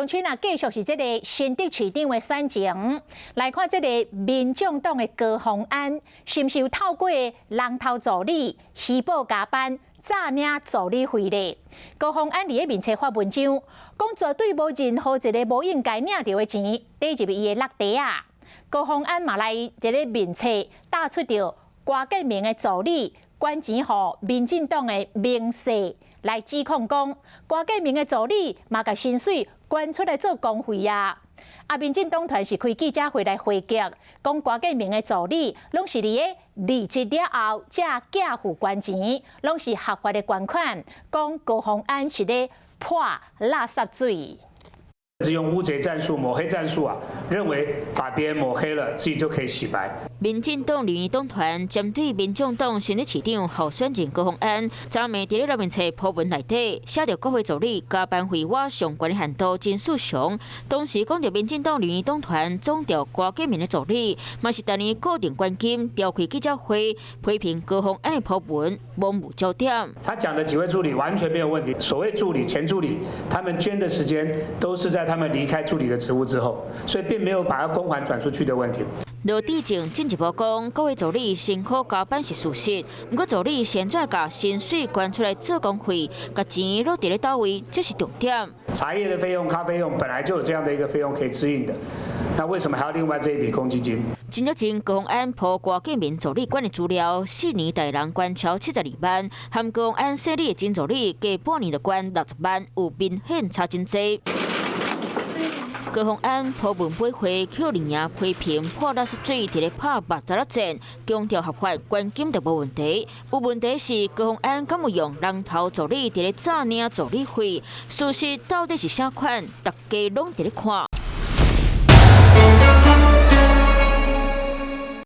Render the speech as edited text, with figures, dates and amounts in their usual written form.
春啊，繼續是這個新竹市長的選情，來看這個民眾黨的高虹安，是毋是有透過人頭助理虛報加班，詐領助理費咧？高虹安佇咧面冊發文章，講絕對無任何一个無應該領著的錢，擠入伊的落袋仔。高虹安嘛來佇咧面冊打出著郭建明的助理捐錢予民進黨的名勢，來指控講郭建明的助理嘛共薪水捐出來做公費啊！啊，民進黨團是開記者會來回擊，講郭建明的助理攏是佇咧離職了後才寄付捐錢，攏是合法的捐款，講高虹安是咧潑垃圾水。是用烏賊戰術、抹黑戰術啊，認為把別人抹黑了，自己就可以洗白。民進黨立院黨團針對民眾黨新竹市長候選人高虹安，昨暝佇咧面冊鋪文內底，寫著國會助理加班費倚上懸的限度真失常。同時講著民進黨立院黨團總召郭建明的助理，嘛是逐年固定捐金，召開記者會批評高虹安的鋪文罔無焦點。他講的幾位助理完全沒有問題，所謂助理、前助理，他們捐的時間都是在他們離開助理的職務之後，所以並沒有把他公款轉出去的問題。羅致政進一步講，各位助理辛苦加班是事實，毋過助理現在共薪水捐出來做公費，共錢落佇咧佗位，這是重點。茶葉的費用、咖啡用本來就有這樣的一個費用可以支應的，那為什麼還要另外這一筆公積金？真早前高虹安鋪郭建明助理捐的資料，4年台人捐超72萬，含高虹安細膩的前助理，過半年就捐60萬，有明顯差真濟。高虹安鋪文背會，予綠營批評潑垃圾水，佇咧拍捌臥仔戰，強調合法捐金就無問題。有問題是高虹安敢有用人頭助理佇咧詐領助理費？事實到底是啥款？大家攏佇咧看。